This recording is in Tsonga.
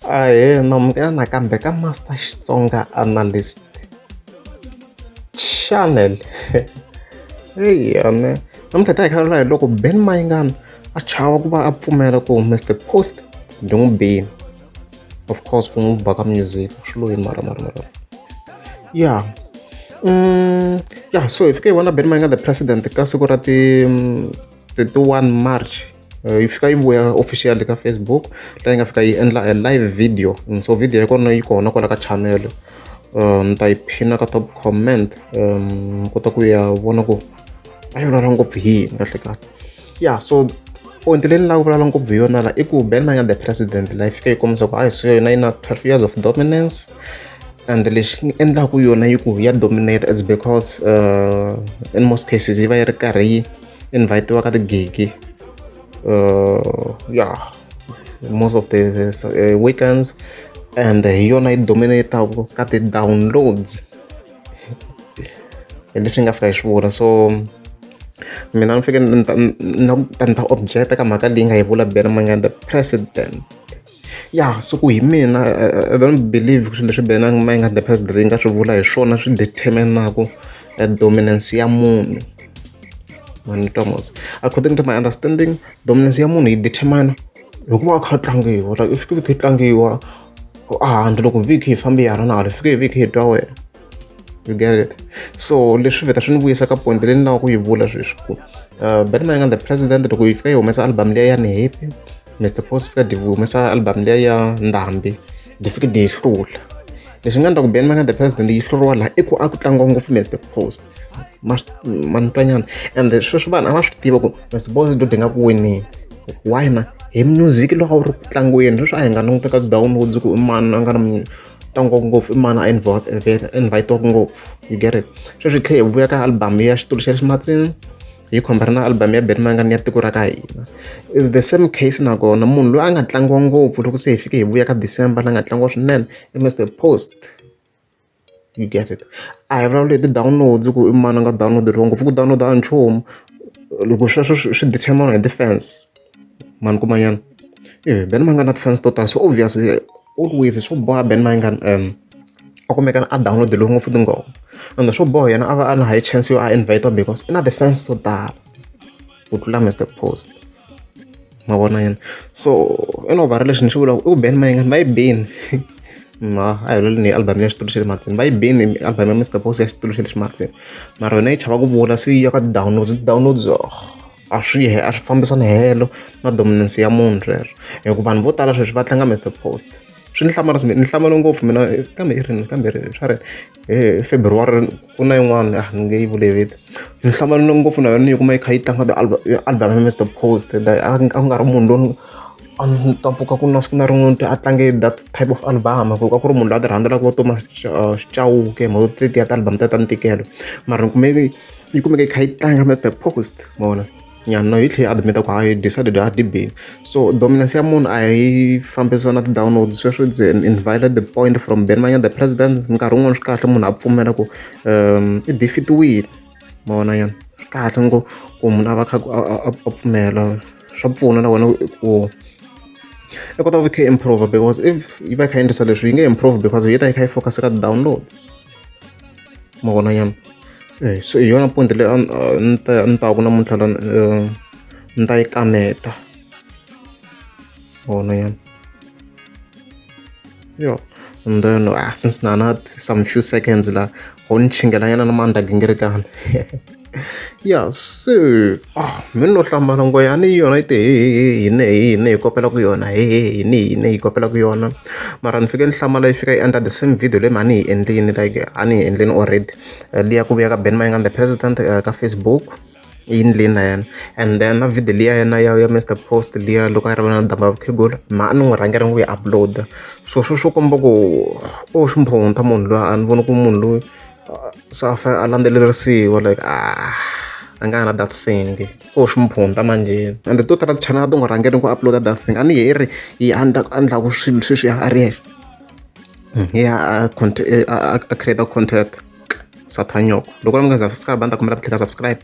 Ahee, namukela nakambe ka Master Xitsonga Analyst Channel. Eya ne namuntlha hi ta hi kha hi loko Benny Mayengani a chava ku va a pfumela ku Mister Post byi n'wi bini of course ku n'wi ba ka music swi lo yini mara mara mara ya ya so hi fike hi vona Benny Mayengani the president ka siku ra ti 31 March yi fika yi vuya officially ka Facebook laha yi nga fika yi endla a live video so video ya kona yi kona kwala ka channel ni ta yi phina ka top comment ni kota ku ya vona ku a yi vulavula ngopfu hi yini kahle kahle ya so point leyi ni lava ku vulavula ngopfu hi yona la i ku Ben Mayengani the president la yi fika yi kombisa ku hayi so yona yi na 12 years of dominance and lexi endlaku yona yi ku ya dominate it's because in most cases yi va yi ri karhi yi invite-iwa ka tigigi ya most of the weekends and hi yona yi dominate-aka ka ti-downloads hi leswi nga fika hi swi vula so mina ni fike ni ta ni ta object ka mhaka leyi nga yi vula Benny Mayengani the president ya so ku hi mina I don't believe swilo leswi Benny Mayengani the president yi nga swi vula hi swona swi determine-aka dominance ya munhu ma ni twa mos according to my understanding dominance ya munhu yi determine hi ku va kha tlangiwa like if ku tlangiwa a handle loko vhiki hi fambe hala na hala fike hi vhiki hi twa wena you get it so leswi vheta swi ni vuyisa ka point leyi ni lavaka ku yi vula sweswi ku Benny Mayengani the president loko yi fika yi humesa album liya ya ni happy Mr Post fika di humesa album liya ya Ndhambi di fike di yi hlula leswi nga endla ku Benny Mayengani the president yi hluriwa laha i ku a ku tlangiwa ngopfu Mr Post ma ma ni twanyana and sweswi vanhu a va swi tiva ku Mr Post dyo dinga ku winini why na hi music lowu a wu ri ku tlangiweni sweswi a hi nga languti ka ti-downloads ku i mani a nga na tlangiwa ngopfu i mani a invite-iwaka ngopfu you get it sweswi hi tlhela hi vuya ka album ya xitulu xa le ximatsini hi compare na album ya Benny Mayengani ya tiko ra ka hina is the same case nakona munhu loyi a nga tlangiwa ngopfu loko se hi fike hi vuya ka December la nga tlangiwa swinene i Mr Post you get it a hi vulavuli hi ti-downloads ku i mani a nga download-eriwa ngopfu ku download a nchumu loko sweswo swi determine hi ti-fans ma ni kuma nyana e Benny Mayengani na ti-fans to tala so obviously always swo boha Benny Mayengani a kumeka a download-eriwe ngopfu tinghoma ende swo boha yena a va a na high chance yo a invite because i na ti-fans to tala ku tlula Mr Post ma vona yena so in over lexi ni xi vulaka i ku Benny Mayengani va yi bini ma a hi vuleli ni album ya xitulu xa le matsini va yi bini album ya Mr Post ya xitulu xa le ximatsini mara yona yi chava ku vula se yi ya ka ti-downloads ti-downloads a swi a swi fambisani helo na dominance ya munhu sweswo hi ku vanhu vo tala sweswi va tlanga Mr Post swi ni hlamarisa ni hlamale ngopfu mina kambe i rini kambe rini swa rini hi February ku na yin'wana a ni nge yi vuli vito ni hlamale ngopfu na yona ni yi kuma yi kha yi tlanga album ya Mr Post a ku nga ri munhu loyi a ni ta pfuka ku na siku na rin'we a tlange that type of album ku a ku ri munhu loyi a ti rhandzelaka vo Thomas Chauke mhaka tetiya ti-album ta ta ntikelo mara ni kume yi kumeke yi kha yi tlanga Mr Post ma vona nyana yi tlhela yi admit ku hayi decided a dibini so dominance ya munhu a yi fambisana na ti-downloads sweswo it's an invalid point from Benny Mayengani the president minkarhi wun'wani swi kahle munhu a pfumela ku i defeat-iwile ma vona nyana swi kahle ngo ku munhu a va kha a pfumela swa pfuna na wena ku i kota ku kha improve because if yi va yi kha yi endlisa leswi yi nge improve because yi ta yi kha yi focus ka ti-downloads ma vona nyana so hi yona point leyi a ni ta ni ta ku namuntlha la ni ta yi kaneta ma vona nyana yo and then since na na some few seconds la ho ni chingela nyana na mandla gingirikani ya se mi no hlamala ngo yani yona yi te hi hine hi hine hi kopela ku yona hi hine hine hi kopela ku yona mara ni fike ni hlamala yi fika yi endla the same video leyi mhani hi endlini like a ni yi endlini already liya ku vuya ka Benny Mayengani the president ka Facebook yi endlini na yena and then na video liya yena ya ya Mr Post liya loko a ri na Damba Vakhegula ma a ni n'wi rhangela ku yi upload so swo swo komba ku o ximphunta munhu loyi a ni voni ku munhu loyi se a fanele a landzelerisiwa like a nga ha na that thing ko ximphunta manjhe and to tala ti-channel a ti n'wi rhangeli ku upload that thing a ni he ri yi endlaku swilo sweswi a ri yexe ya a create content sathanyoko loko mi nga subscribe a ni ta kombela ku tlhela subscribe.